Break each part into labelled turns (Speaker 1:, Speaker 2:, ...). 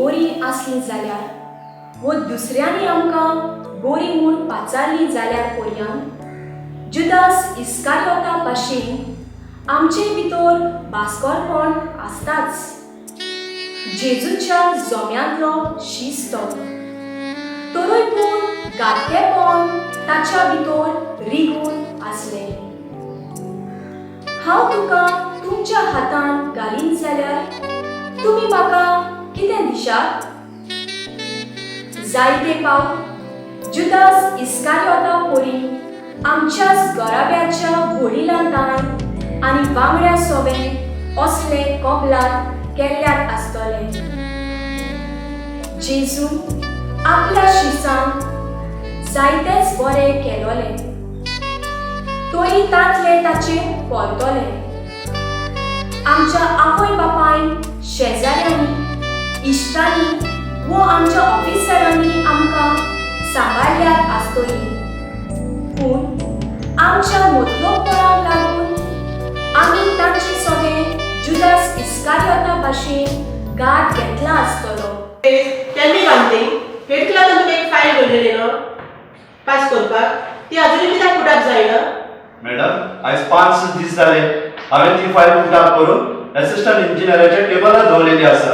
Speaker 1: गोरीं आसलीं जाल्यार वो दुसऱ्यांनी आमकां गोरीं म्हूण पाचारलीं जाल्यार पर्यान जुदास इस्कारियोता भाशेन आमचे भितर भास्करपण आसताच. जेजूच्या जोम्यांतलो शीस तो, तरूय पूण घातकेपण ताच्या भितर रिगून आसलें. हांव तुका तुमच्या हातान घालीन जाल्यार तुमी म्हाका कितें दिशात? जायते पावट जुदास इस्कारियोता परी आमच्याच घराब्याच्या वडिलां तांय आनी वांगड्या सोवें असले कबलात केल्ल्यात आसतले. जेजू आपल्या शिसान जायतेच बरें केलोले, तरी तांतले ताचे परतले. आमच्या आवय बापायन, शेजाऱ्यांनी, इश्टांनी वो आमच्या ऑफिसरांनी आमकां सांबाळल्यात आसतली, पूण आमच्या मतलोबपणाक लागून आमी तांचे सगळे जुदास इस्कारियोता भाशेन घात घेतला आसतलो.
Speaker 2: Tell me one thing, head क्लार्कान तुका एक फायल दवरलेली न्हू पास करपाक, ती अजुनूय कित्याक पुट अप जायना?
Speaker 3: मॅडम, आयज 5 दीस जाले, हांवें ती फायल पुट अप करून एसिस्टंट इंजिनियराच्या टेबलार दवरलेली आसा.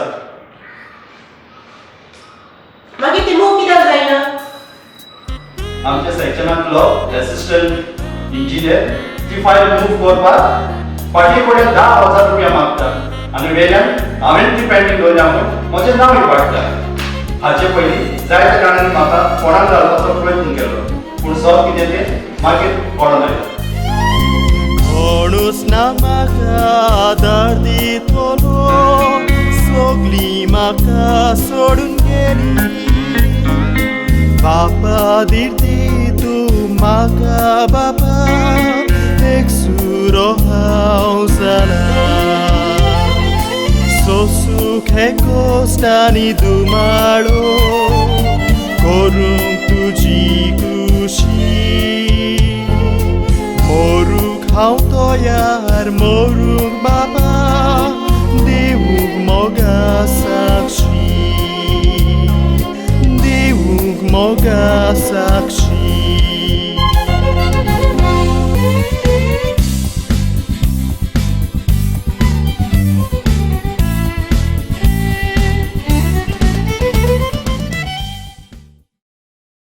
Speaker 2: मागीर ती मूव कित्याक जायना?
Speaker 3: आमच्या सेक्शनांतलो एसिस्टंट इंजिनियर ती फायल मूव करपाक फाटी फुडें 10,000 रुपया मागता आनी वेल्यान हांवें ती पेंडींग दवरल्या म्हूण म्हजें नांव इबाडटा. हाचे पयलीं जायत्या जाणांनी म्हाका फोंडान घालपाचो प्रयत्न केलो, पूण सत कितें तें मागीर कळोन आयलें.
Speaker 4: कोणूच ना म्हाका आदार दितलो, सगळीं म्हाका सोडून गेली. बापा, धीर दी तूं म्हाका बापा, एकसुरो हांव जालां. सोसूंक हे कश्ट आनी दुमाळो, करूंक तुजी खुशी. मरूंक हांव तयार, मरूंक बाबा, दिवूंक मोगा साक्षी.